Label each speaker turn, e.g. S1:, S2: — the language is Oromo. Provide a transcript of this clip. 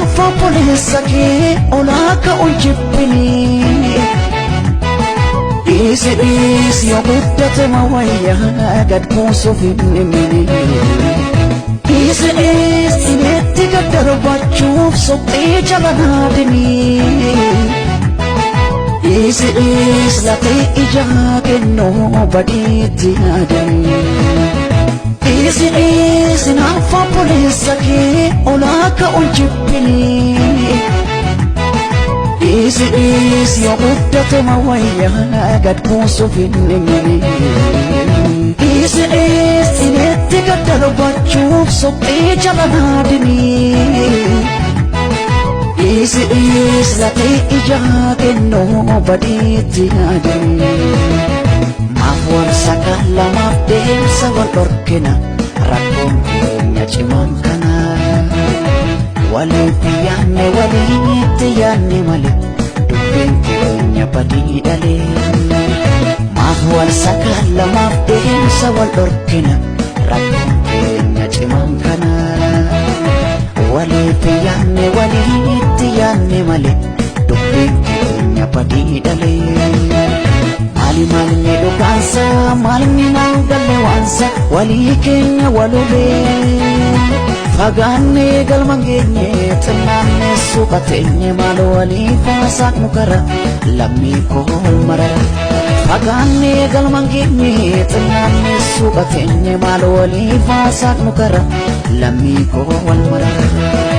S1: Hinaaffaa obboleessa kee olaa ka'uun jibbinii. Dhiisi dhiisi yoo guddate ma wayyaa gad buusuuf hin dhimminii. Dhiisi dhiisi itti gad darbachuuf suphee jala naadinii. Dhiisi dhiisi lafee ijaa kennuu badiitti yaadanii. Dhiisi dhiisi hinaaffaa obboleessa kee olaa ka'uun jibbinii. Dhiisi dhiisi yoo guddate ma wayyaa gad buusuuf hin dhimminii. Dhiisi dhiisi itti gad darbachuuf suphee jala naadinii. Dhiisi dhiisi lafee ijaa kennuu badiitti yaadanii. Maaf wal sakaalamaaf deemsa wal dhorkina rakkoon keenya cimaan kana. Walitti yaanne walitti yaanne malee dubbiin keenya badii dhalee. Maaf wal sakaalamaaf deemsa wal dhorkina rakkoon keenya cimaan kana. Walitti yaanne walitti yaanne malee dubbiin keenya badii dhalee. Maali maalinni dhugaansa maalinni naan galle waansa walii keenya walubee. Fagaannee galma geenye xinnaannee suuqa teenye maal walii faasaaq nu kara lammii koo marara. Fagaannee galma geenye xinnaannee suuqa teenye maal walii faasaaq nu kara lammii koo wal marara.